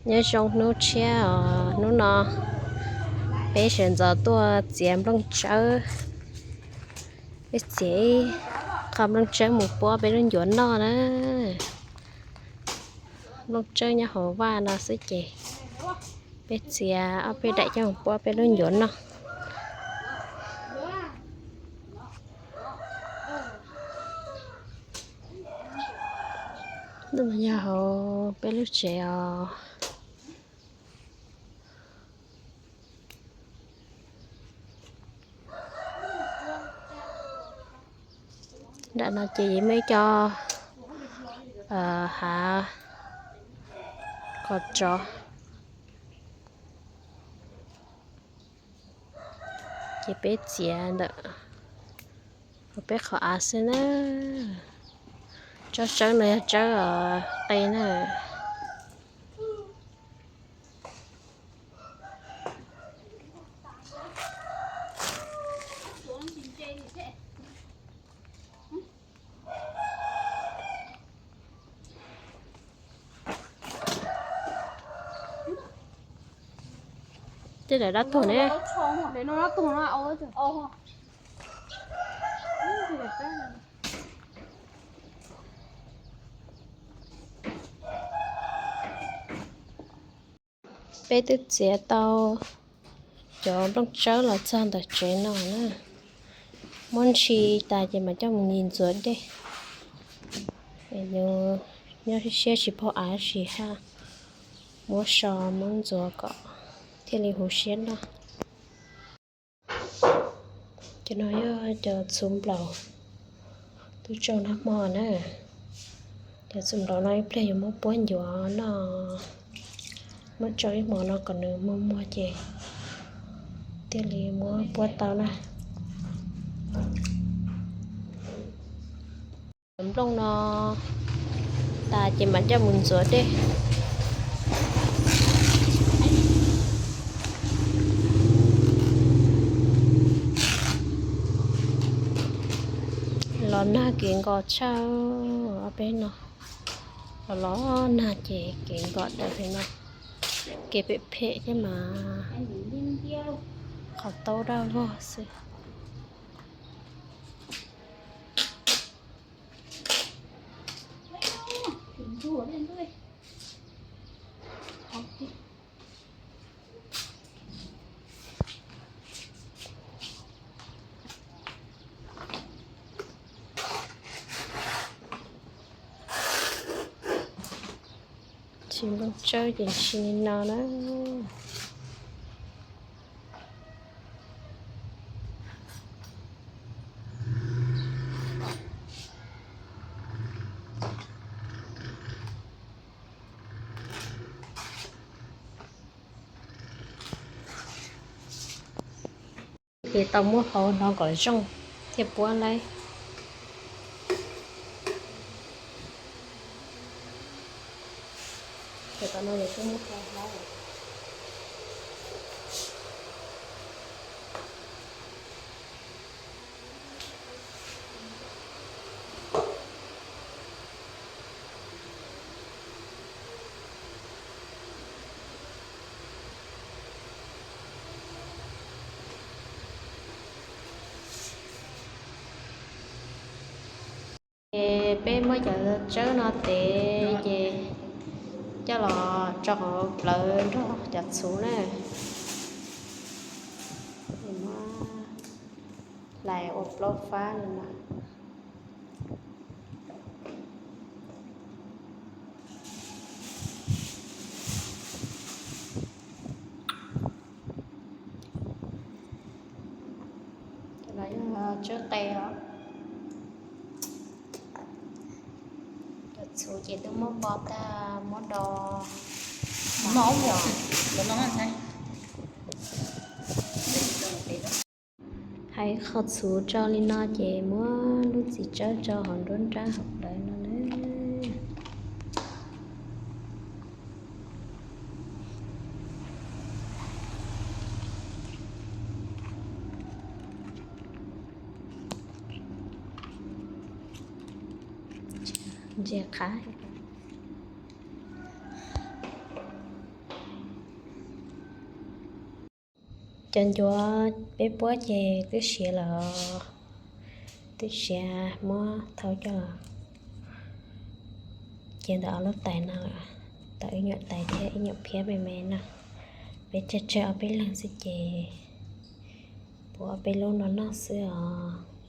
Nyob zoo hnub tshiab os, hnub no peb sawv ntxov tuaj txiav nplooj tsawb. Peb txiav ib qho nplooj tsawb mus puab peb lub ncuav noj na. Nplooj tsawb nyob hauv vaj no xwb ces peb txiav ob peb daim coj mus puab peb lub ncuav noj. Yog hauv peb lub tsev os. Nram no ces yeej muaj ib co hav qhov tsov, ces peb txiav ntawm peb qhov av xwb na. Tsob tsawb no yog tsawb qe na. Tej daim dab tuag ne. Peb twb txiav tau cov nplooj tsawb los txog ntawm tsev no na. Muab ntshis tas ces mam coj mus ntxuav dej. Nyob siab tsis paub av tsis haj, muab so muab ntxuav kom thiaj li huv siab noj. Cov no yog cov txhuv nplaum twb tsau nag hmo na. Cov txhuv nplaum no ib pliag yuav muab puab ncuav noj. Muab tsau ib hmos no kom nws muag muag ces thiaj li muab puab tau na. Nplooj no tas ces mam coj mus ntxuav dej. Los nag kev nkos tshaj, ob peb no los los nag ces kev nkos daws li no. Kev phem phem thiab mas qhov taub daj vog xwb. Ntshis nplooj tsawb ces ntshis li no na. Ces tau muab hau hlo kom zoo thiaj puab laib. Ces tom no yus twb muab hau hlo lawm. Ces peb muab cov tsawb no tev ces coj los tso hauv plawv nrog cov txhuv na. Muab hlais ua plaub fab li no. Cov no yog tsawb qe os. Cov txhuv ces twb muab npo tag muab do no. Hais qhov txhuv tso li no ces muab lub txiv tsawb tso hauv nruab nrab hauv plawv no na. Ntsia qab. Cov ncuav peb puab ces twb siav lawm, twb siav muab thau coj los cia ntawm ob lub tais no lawm, tau ib nyuam tais thiab ib nyuam phiab me me no. Peb tsawg tsawg ob peb leeg xwb ces puab ob peb lub no noj xwb os.